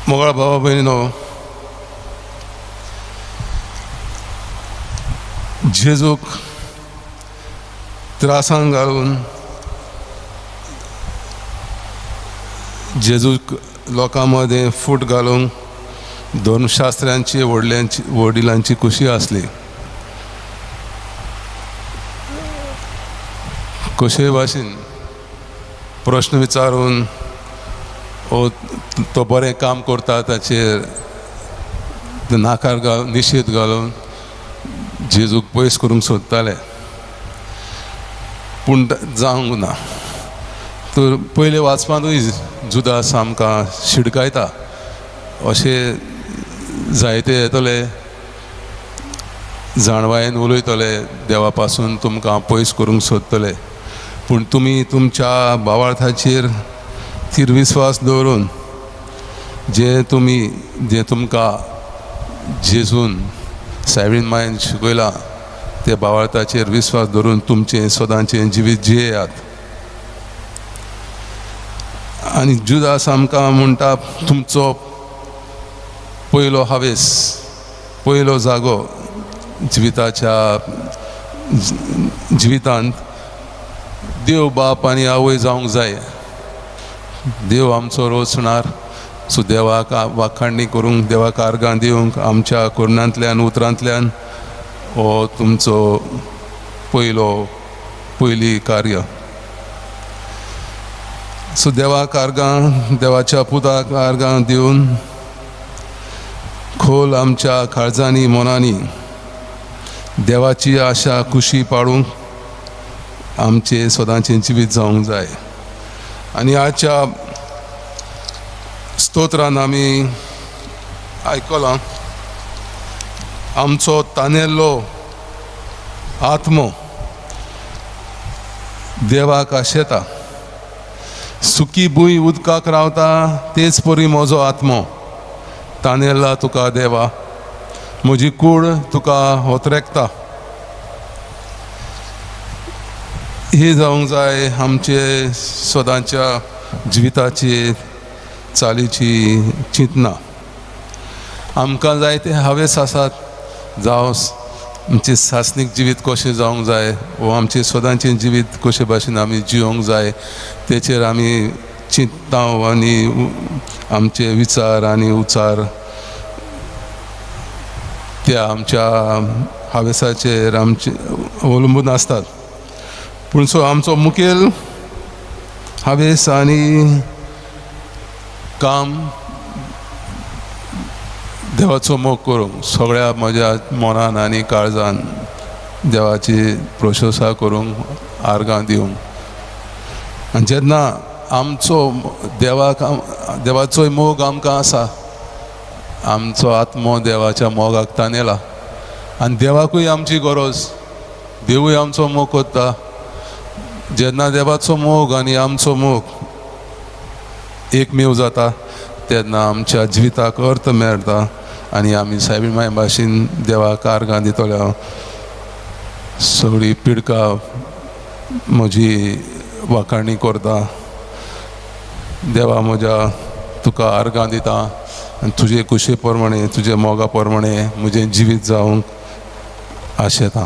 मोगाळ भावा भयणीनो, जेजूक त्रासान घालून जेजूक लोकां मदें फूट घालूंक धर्मशास्त्र्यांची व्हडल्यांची वडिलांची खुशी आसली. कशेय भाशेन प्रश्न विचारून ओ तो बरें काम करता ताचेर नाकार घाल निशेध घालून जेजूक पयस करूंक सोदताले, पूण जावंक ना. तर पयले वाचपांतूय जुदास आमकां शिडकायता, अशें जायते येतले जाणवायेन उलयतले, देवा पासून तुमकां पयस करूंक सोदतले, पूण तुमी तुमच्या भावार्थाचेर थीर विस्वास दवरून जे तुमी जे तुमकां जेजून सायबीण मायन शिकयलां ते भावार्थाचेर विस्वास दवरून तुमचें सदांचें जिवीत जियेयात. आनी जुदास आमकां म्हणटा, तुमचो पयलो हावेस, पयलो जागो जिविताच्या जिवितांत देव बाप आनी आवय जावंक जाय. देव आमचो रोचणार, सो देवाक वाखाणणी करूंक, देवाक आर्गां दिवंक आमच्या कोरणांतल्यान उतरांतल्यान हो तुमचो पयलो पयली कार्य. सो देवाक आर्गां, देवाच्या पुताक आर्गां दिवन खोल आमच्या काळजांनी मनांनी देवाची आशा खुशी पाडूंक आमचें सदांचें जिवीत जावंक जाय. आनी आजच्या स्तोत्रान आमी आयकलां, आमचो तानेल्लो आत्मो देवाक आशेता, सुकी भूंय उदकाक रावता तेच परी म्हजो आत्मो तानेल्ला तुका देवा, म्हजी कूड तुका होतरेकता. ही जावंक जाय आमचे सदांच्या जिविताची चालीची चिंतना. आमकां जायते हावेस आसात, जावं आमचें सासणीक जिवीत कशें जावंक जाय वो आमचें सदांचें जिवीत कशे भाशेन आमी जिवंक जाय तेचेर आमी चिंतता आनी आमचे विचार आनी उचार त्या आमच्या हावेसाचेर आमचे अवलंबून आसतात. पूण सो आमचो मुखेल हावेस आनी काम देवाचो मोग करूंक, सगळ्या म्हज्या मनान आनी काळजान देवाची प्रशंसा करूंक, आर्गां दिवंक. आनी जेन्ना आमचो देवाक देवाचोय मोग आमकां आसा, आमचो आत्मो देवाच्या मोगाक तानेला आनी देवाकूय आमची गरज, देवूय आमचो मोग करता. जेन्ना देवाचो मोग आनी आमचो मोग एकमेव जाता तेन्ना आमच्या जिविताक अर्थ मेळटा आनी आमी सायबीण माय भाशेन देवाक आर्गां दितले. सगळी पिडका म्हजी वाखाणी करता, देवा म्हज्या तुका आर्गां दिता आनी तुजे कुशे प्रमाणे तुजे मोगा प्रमाणे म्हजें जिवीत जावंक आशेता.